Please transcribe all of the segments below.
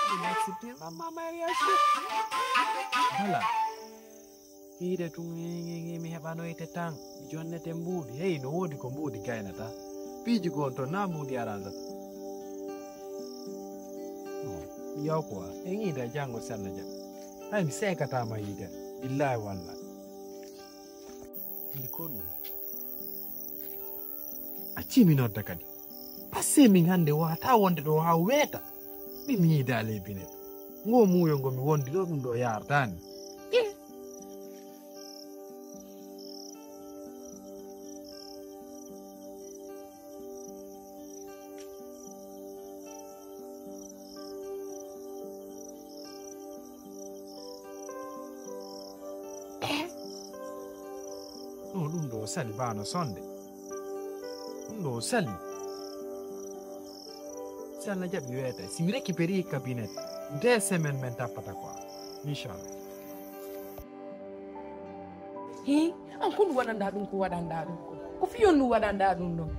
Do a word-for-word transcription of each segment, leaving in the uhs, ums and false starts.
Accepte mamma mariage. Voilà. Hiide tun, mi heɓanoyte tan. Jonnete mbuuɗi. Hey, no woodi ko mbuuɗi gaynata. Piiji goo toon, na mbuuɗi aranata. Yaw quoi, en yiida janngo si Allah jaɓi. Hay mi seekataama yiide. Billaahi wallaahi. Ndi ko ɗum. Accii mi nodda kadi. Passé min hannde wata wonde ɗo haa weeta. Min mi yiida leybi ne. Ngo muuyo ngo mi wondi ɗo ɗum ɗo yaartaani. No ɗum ɗo sali bano sonde. Ɗum ɗo sali. Si Allah jaɓi weeta, si mi récupéri cabinet, deux semaines min tappata quoi. Inchallah. Hi, an ko ɗum waɗanɗa ɗum, ko waɗanɗa ɗum ko? Ko fiyon ɗum waɗanɗa ɗum ɗon?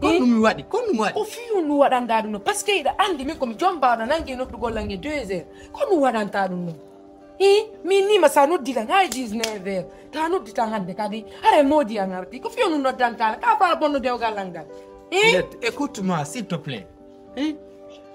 Ko ɗum mi waɗi, ko ɗum mi waɗi. Ko fiyon ɗum waɗanɗa ɗum ɗon? Parce que iɗa anndi min ko mi jom mbawɗo nange noddugol lange deux heures. Ko ɗum waɗanta ɗum ɗon? Hi, min ni ma sa noddi lan hay dix-neuf heures. Ta noddi tan hannde kadi. Hara e moodi an arti. Ko fiyon ɗum noddanta lan. Ka fala bonno dewgal lan ngal. Hi? Let, écoute-moi, s'il te plaît. Hein?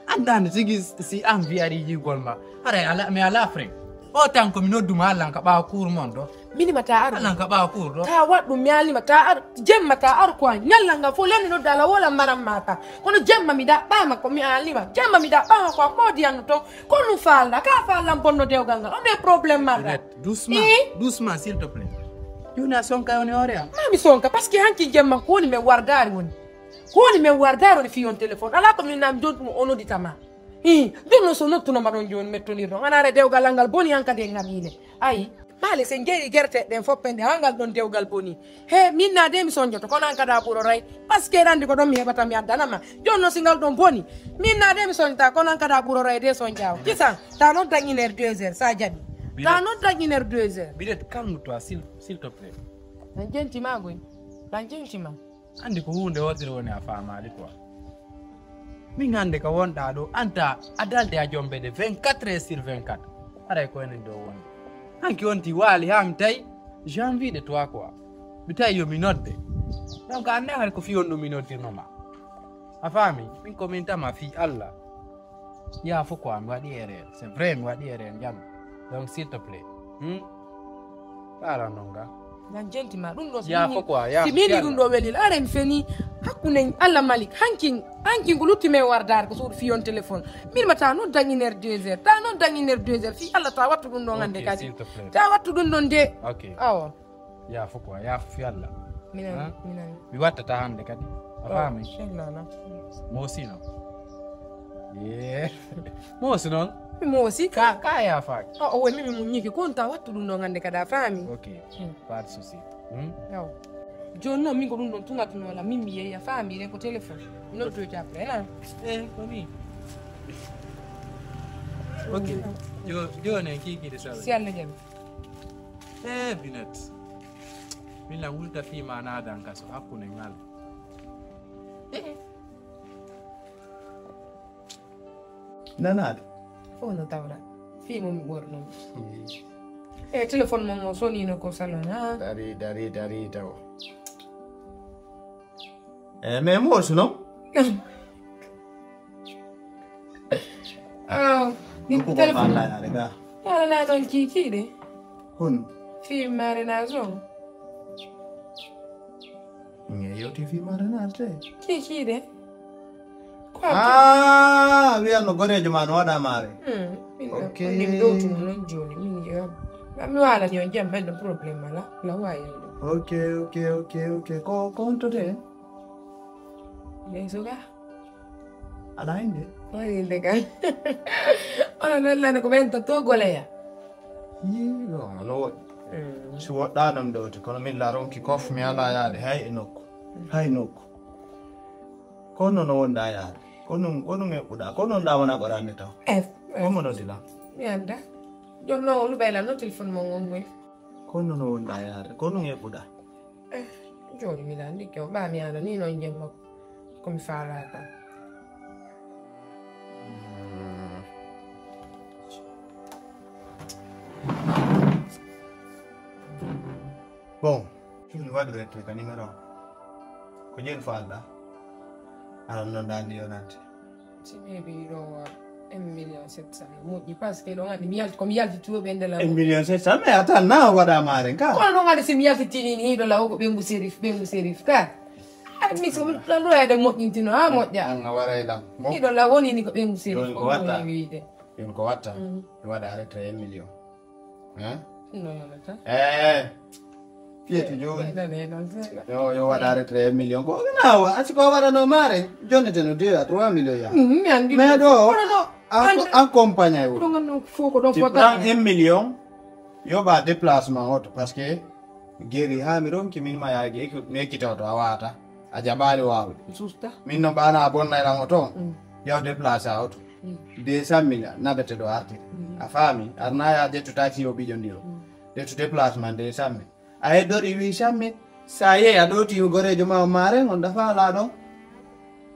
Anndani tigi si an fiyari yigol ma. Haray ala, mi ala frère. O tan ko mi nodduma Allan ka ɓaawo kuur mon ɗo. Minima ta aru. Allan ka ɓaawo kuur ɗo. Ta waɗ ɗum mi alima ta aru. Jemma ta aru ko ñalla nga fo lenni nodda ala wola maram mata. Kono jemma mi daɓɓama ko mi alima. Jemma mi daɓɓama ko a modi anno to. Ko ɗum falda. Ka fallan bonno dewgal ngal. On est problème marɗa. Doucement. Doucement, s'il te plaît. Joni a sonka woni hoore am. Ma mi sonka parce que hanki jemma ko woni men wardari woni. Ko woni men wardaaro ne fii on téléphone. Alaa ko min nam jontu mo o noditama. Hi, jonno so nottuno ma ɗon joni mettonir ɗon. Ana re dewgal angal boni hankadi e ngam yine. Ayi, maale sen jeyi gerte ɗen foppen ɗe hangal ɗon dewgal boni. He, min na de mi sonjoto kono hankada ɓuro ray. Parce que randi ko ɗon mi heɓata mi addanama. Jonno si ngal ɗon boni. Min na de mi sonjata kono hankada ɓuro ray de sonjawo. Kisan, ta non dañ une heure deux heures sa jaɓi. Ta non dañ une heure deux heures. Bilet, calme-toi, s'il, s'il te plaît. Tan jentima goy. Tan jentima. Anndi ko huunde wootere woni a faamaali quoi. Min hannde ka wonɗaa ɗo anta a dalde a jombede vingt-quatre heures sur vingt-quatre. Haray ko enen ɗo wonde. Hanki wonti waali haa mi tawi j'ai envie de toi quoi. Mi tawi yo mi nodde. Donc annda hade ko fii on ɗum mi noddirno ma. A faami? Min ko min tama fii Allah. Yaafo quoi, mi waɗi erreur. C'est vrai, mi waɗi erreur, njami. Donc, s'il te plaît. Hmm? Ala non ga. Nan jenti ma ɗum ɗo. Yaafo quoi, yaafo. Si mini ɗum ɗo welil are mi feni hakkunde Allah Malik hankin hankin ko lutti men wardaare ko suudu fiyon téléphone. Min mata non dañ une heure deux heures ta non dañ une heure deux heures fi Allah ta wattu ɗum ɗo hannde kadi. Ta wattu ɗum ɗon de. Ok. Awa. Yaafo quoi, yaafo fi Allah. Minan, minan. Mi wattata hannde kadi. A faami? Inchallah. Moosi non. Yee. Moosi non. Mi moosi ka ka yaafaaki. O o woni mi muññiki ko on ta wattu ɗum ɗon hannde kadi a faami. Ok. Pas de souci. Hmm? Yaw. Jooni noon min ko ɗum ɗon tuŋatunoola min mi yeeya faami ren ko téléphone. Mi noddoyte après na. Eh, ko ni. Ok. Jo- jooni en kiikiiɗe sawe. Si Allah jaɓi. Eh, Binet. Min lan wulta fii ma naadan kaso hakkunde ngal. Nanaade. Fof no tawra fii mo mi ɓornoo. E téléphone mon o sonino ko salon ha. Dari dari dari taw. E mais moosu non. Aw. Ko ko téléphone. Ala ya daga. Yala na ɗon kiikiiɗe. Hun. Fii marinage on. Nge yewti fii marinage de. Kiikiiɗe. Ko a wiyanno goreejo ma no waɗa maare. Hmm. Ok. Min ɗowtuno non jooni min yo. Mi waalani on jam ɓenɗo problème ala la wawi. Ok, ok, ok, ok. Ko ko honto de? Leyso ga. Aɗa hinde? Woninde kan. Onon lallani ko ɓen to to goleya. Yii ɗo no woɗɗi. Si woɗɗaɗam ɗowti kono min la ronki kof mi ala yaade hay e nokku. Hay nokku. Kono no wonɗa yaade. Kono kono eɓɓuɗa kono ɗa wona ɓorande taw. Komo noddi lan? Mi anda. Jonno o luɓaylan no téléphone mon on moy. Kono no wonɗa yaade kono eɓɓuɗa? Eh, jooni mi nandi kew ɓa mi ala ni noon jemma ko mi faalaka. Waɗu rettude ka numéro. Ko jeen falɗa? Aran noon daal ndi yonante. Si ɓeeɓi ɗo un million sept cent moƴƴi, parce que ɗon anndi mi yalti, ko mi yalti tuuɓe nde law. Un million sept cent, mais attends, na waɗa maren ka. Kono ɗon anndi si mi yaltitini ni ɗo law ko ɓengu sérif, ɓengu sérif ka. Ay mi so ɗon ɗo ede moƴƴintino ha moƴƴa. An a waray lam. Ni ɗo law woni ni ko ɓengu sérif. Ɗon ko watta. Ɗon ko watta. Mi waɗa arrêté un million. Eh, fiyeti jooni. Yo yo waɗa retrait un million ko nawa, asi ko waɗano mare. Jonnete no deux à trois million ya. Mais ɗo accompagne ay wuro. Tu prends un million, yoɓa déplacement oto parce que geri ha mi ronki min ma yaji ekkitoto a wata. A jaɓaali waawde. Susta. Min no mbaana a bonnay lan oto. Yaw déplacé a oto. Deux cent mille nabete ɗo artiri. A faami? Arnaya ƴettu taxi o ɓiƴondiro. Ƴettu déplacement deux cent mille. A heddori huit cent mille. Sa yehi a ɗooti goreejo ma o maare on dafa ala ɗon.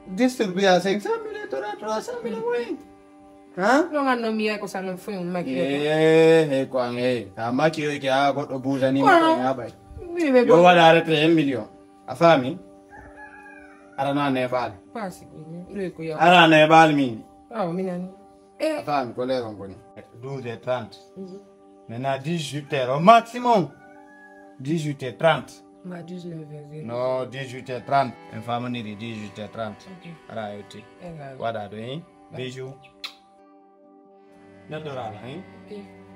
Distribué à cinq cent mille et trois cent mille moyen. Hein? Ɗon anno mi yiyay ko salon fof on maki. Eh, hey ko an hey. Ka maki yo ke a goɗɗo buusani ma ko ɓay. Yo waɗa arrêté un million. A faami? Arana neeɓaali. Ara neeɓaali min. A faami ko leeron ko ni. Douze heures trente. Maintenant dix-huit heures au maximum. Dix-huit heures trente. Ma dix-neuf heures. No dix-huit heures trente. En famaniri dix-huit heures trente. Ara a yetti. Waɗa ɗo hin. Bijou. Neldoraala hin.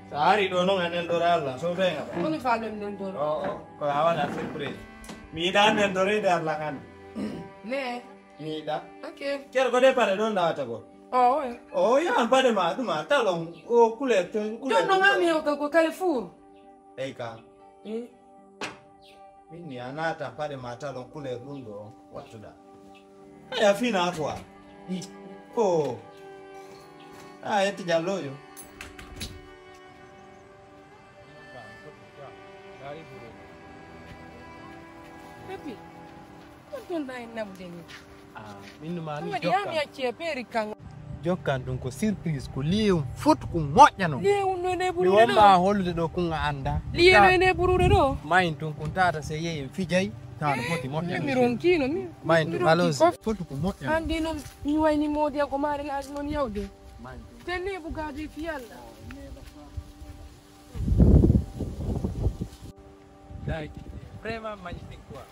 So a ari ɗo noon a neldoraala so ɓeŋa. Kono fa ɗon neldoro. O o ko a waɗa surprise. Mi yiɗa neldoroyde arla kan. Ne. Mi yiɗa. Ok. Ceerko de paɗe ɗon nawata gol. O o. O yahan paɗe ma ɗum a talon o couleur to couleur. Ɗon noon ami hewta ko Carrefour. Eyi ka. Min ni a naata paɗe ma talon couleur ɗum ɗo wattuɗa. Aya fina quoi. Ko a yetti jallojo. Papi, on ton ɗa en naɓude ni. Min no ma ni jokkan. Jokkan ɗum ko surprise ko liyew fot ko moƴƴano. Liyew no ne burude ɗo. Mi wonma hollude ɗo kun a anda. Liyew no ne burude ɗo. Mayin tun kun tata se yeyi en fijay tano foti moƴƴano. Mi ronkino mi. Mayin tun alors fot ko moƴƴano. Andi non mi wayni modi ko mari la non yawde. Mayin tun. Tenni bugade fi yalla. Vraiment magnifique quoi.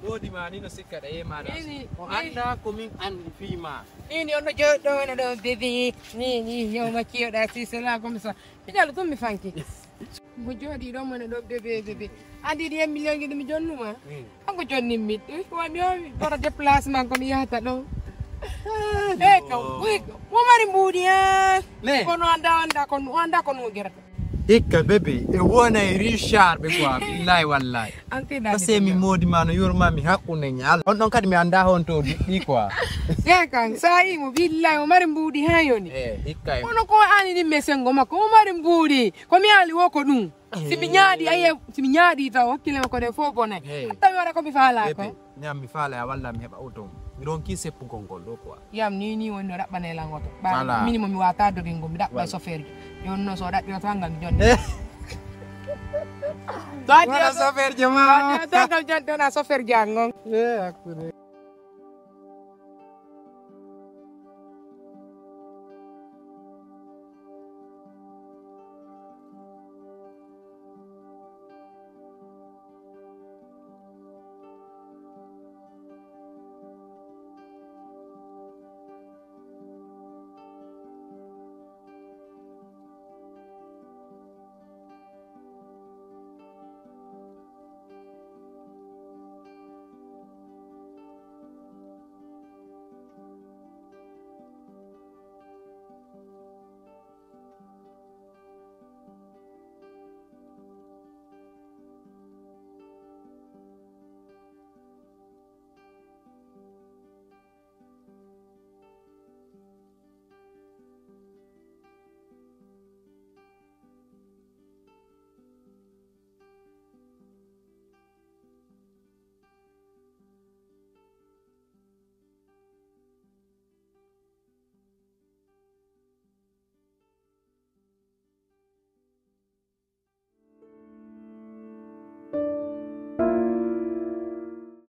Moodi ma ni no sikka ɗa yema na o annda ko min anndi fii ma. Ni ni on no jooɗi ɗo wona ɗo bébé ni ni yo ma kiyoɗa si cela comme ça. Fijal tum mi fanki. Mo jooɗi ɗo wona ɗo bébé bébé. Andi ɗi en million ji ɗum jonnuma. Hanko jonnimmi. Wami o wara déplacement ko mi yahata ɗo. E kam mo mari mbuuɗi ha. Kono anda anda kono anda kono mo gerata. Hikka bébé e wona e Richard ɓe quoi billahi wallahi. Parce que mi moodi ma no yurma mi hakkunde ñal on ɗon kadi mi annda honto ɗi quoi. E kan sa yimo billahi o mari mbuuɗi ha yoni. Eh hikka e. Kono ko ani ɗin me sengo makko o mari mbuuɗi ko mi ali wo ko ɗum. Si mi ñaaɗi aye si mi ñaaɗi taw hakkille makko ɗe fof bonay. Hatta mi waɗa ko mi faala ko. Ñam mi faala a walla mi heɓa oto mi ronki seppugol ngol ɗo quoi. Yam ni ni woni no ɗaɓɓanay lan oto. Ɓa mini mo mi wata dogingo mi ɗaɓɓa soferjo. Joni no so ɗaɓɓi oto hanga mi jonni. Ɗaɗɗi oto soferjo ma. Ɗaɗɗi oto hanga mi jonni ɗon a soferjo an ngon.